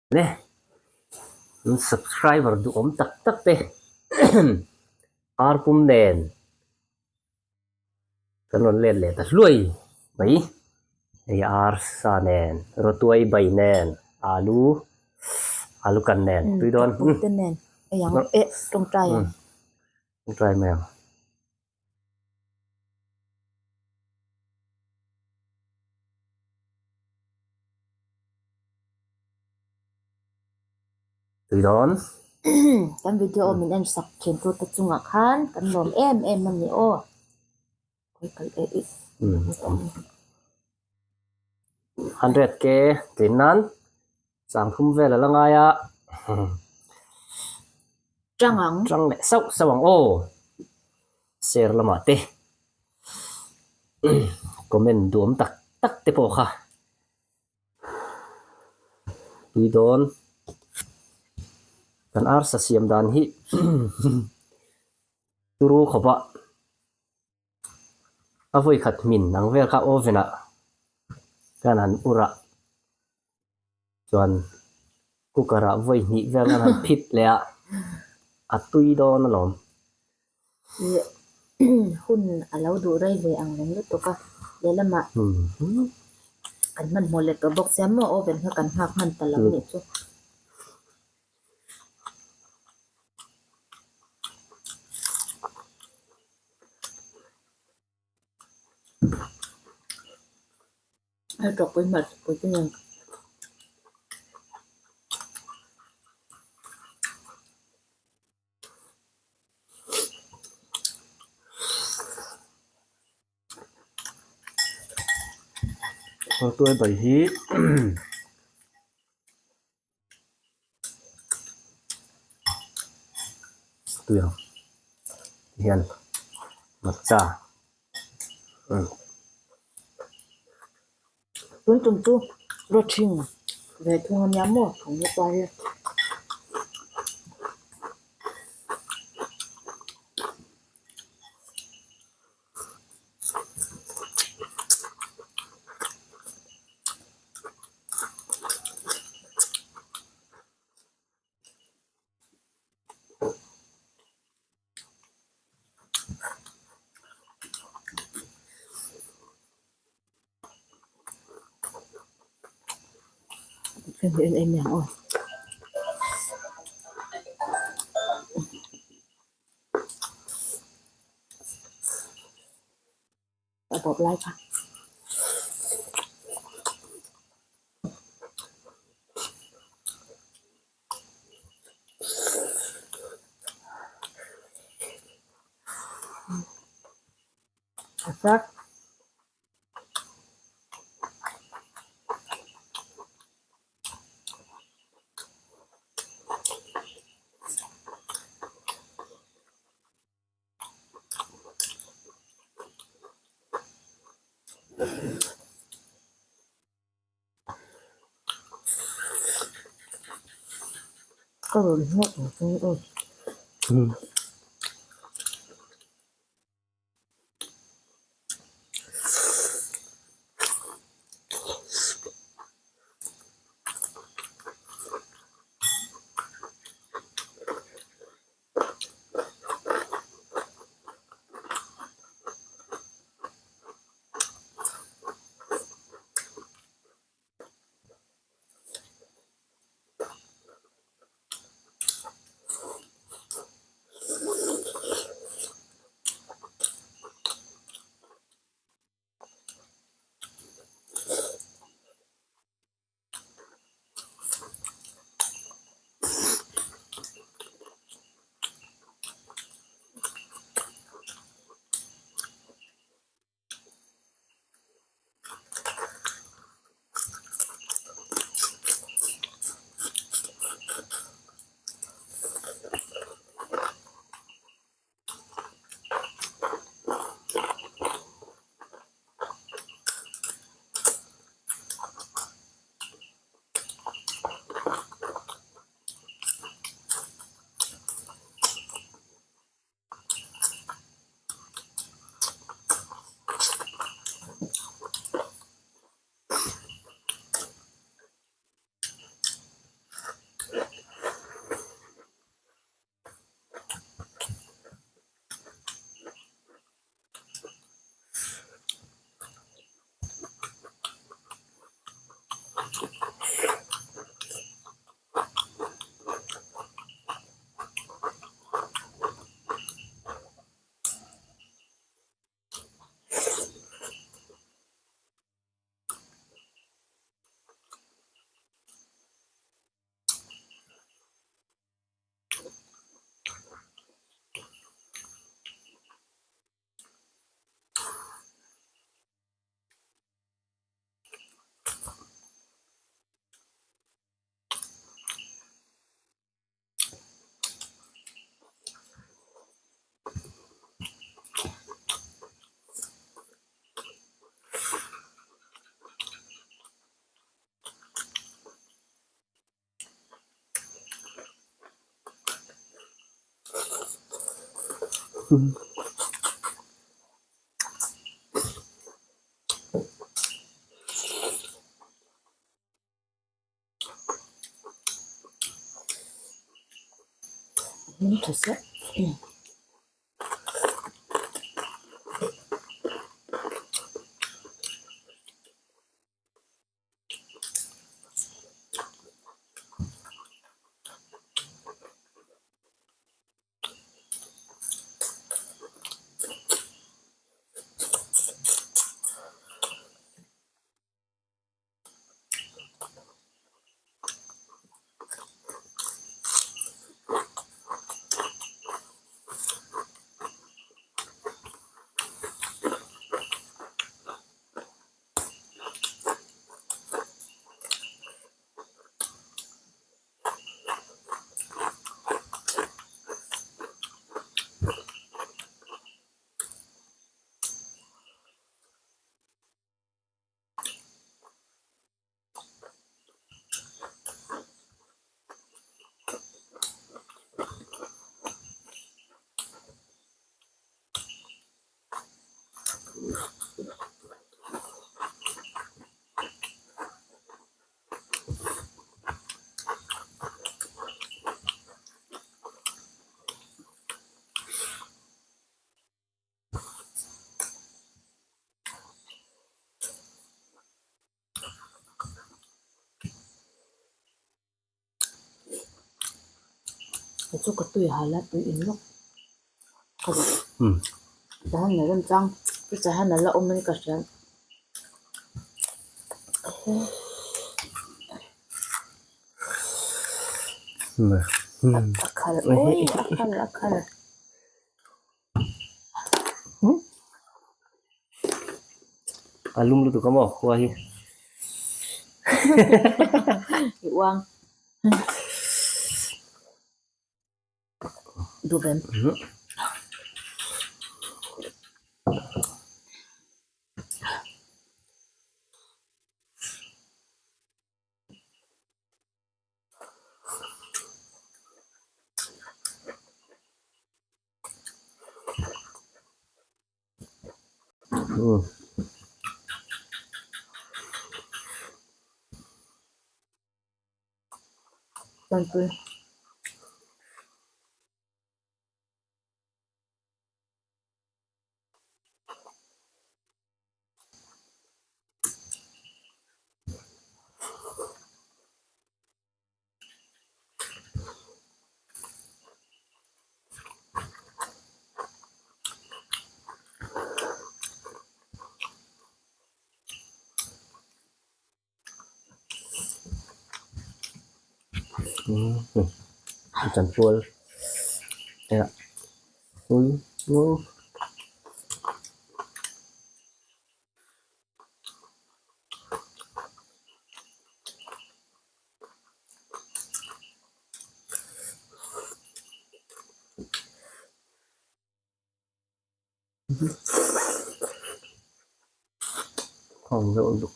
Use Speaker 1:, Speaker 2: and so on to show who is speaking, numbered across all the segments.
Speaker 1: Ne an subscriber duhawm tak tak te ar pum nen kan rawn let leh ta hluai mai hei ar sa nen rawtuai bai nen alu alu kan nen tui dawn tawngtai mai ang. Tui dawn.
Speaker 2: Kan video min en sak thin tu te chungah khan kan lawm em em a ni aw. Khawi kal e i.
Speaker 1: 100k tlin nan Changthum vel a la ngai a.
Speaker 2: Tang ang.
Speaker 1: Tang leh sauh sauh ang aw. Share lamah te comment duam tak tak te pawh kha tui dawn. Kan arsa siam dan hi turu khawp a. A vawi khat hmin ang vel kha oven ah khan han ur a chuan cooker ah vawi hnih vel khan han phit leh a a tui dawn alawm.
Speaker 2: Ih hun a lo duh rei ve ang reng lutuk a lehlamah kan hmanhmawh leh tawh bawk sia maw oven kha kan nghak hman ta lo nih chu. Ai tawk pui hmel pui te nen.
Speaker 1: Tuai bai hi Tui ang hian matcha umm.
Speaker 2: Tun tum chu rawthing ve thung a nia maw thawng na pa hi. Em em em aw. A bawp lai kha. A fak. Ka rawn hmuh ang chu aw. Hming tha sia. Chu ka tui hal a tui in lawk ka duh tahan a rem chang chu chahan a la awm in ka hria. A khal ui a khal a khal.
Speaker 1: A lum lutuk a maw khua hi.
Speaker 2: I uang. Duh em? Tanpui.
Speaker 1: Chanpual Khawng deuh lutuk.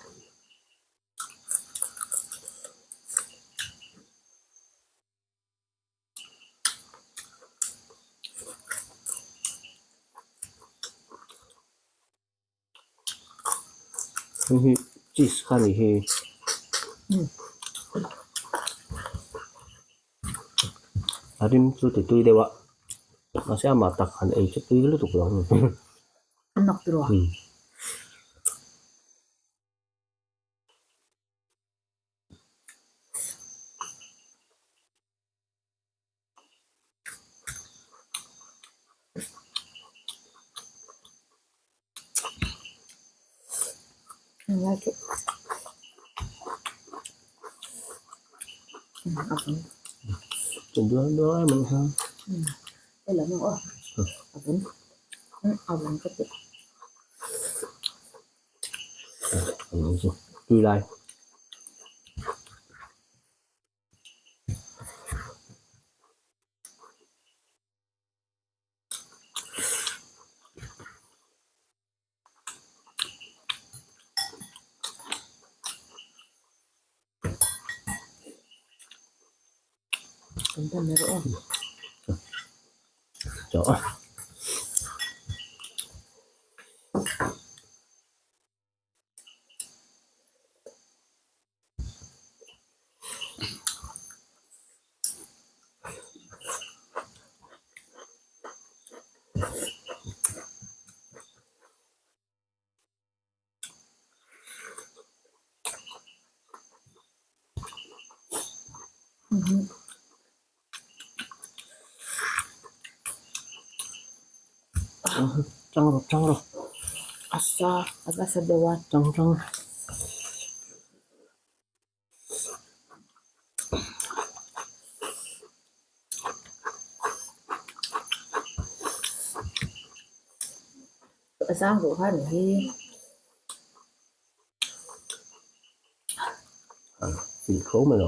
Speaker 1: Hei hi cheese kha ni hi. A rim chu ti tui deuh a mahse amah tak han ei chu tui lutuk lo a ni.
Speaker 2: A nak tiraw? I like it. Đây là ngon. Avun. Avun ka ti.
Speaker 1: Tui lai.
Speaker 2: Kan ta mer aw.
Speaker 1: Chaw. Tang rawh tang rawh.
Speaker 2: A sa a va sa deuh a.
Speaker 1: Tang tang.
Speaker 2: A zang duh kha ni hi.
Speaker 1: Fil kho mai lo.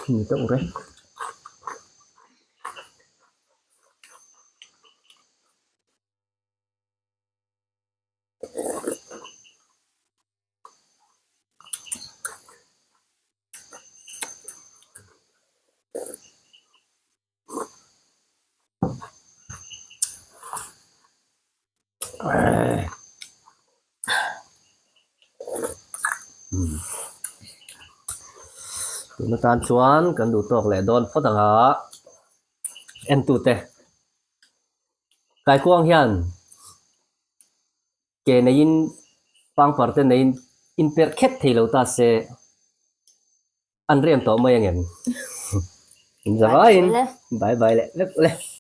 Speaker 1: Ni deuh reng. Tuna tan chuan kan duh tawk leh dawn phawt ang a, entute Kaikuang hian ke neiin pangpar te neiin inperh khet thei lo ta se an rem tawh mai ang em? In zavaiin bye bye leh vek le.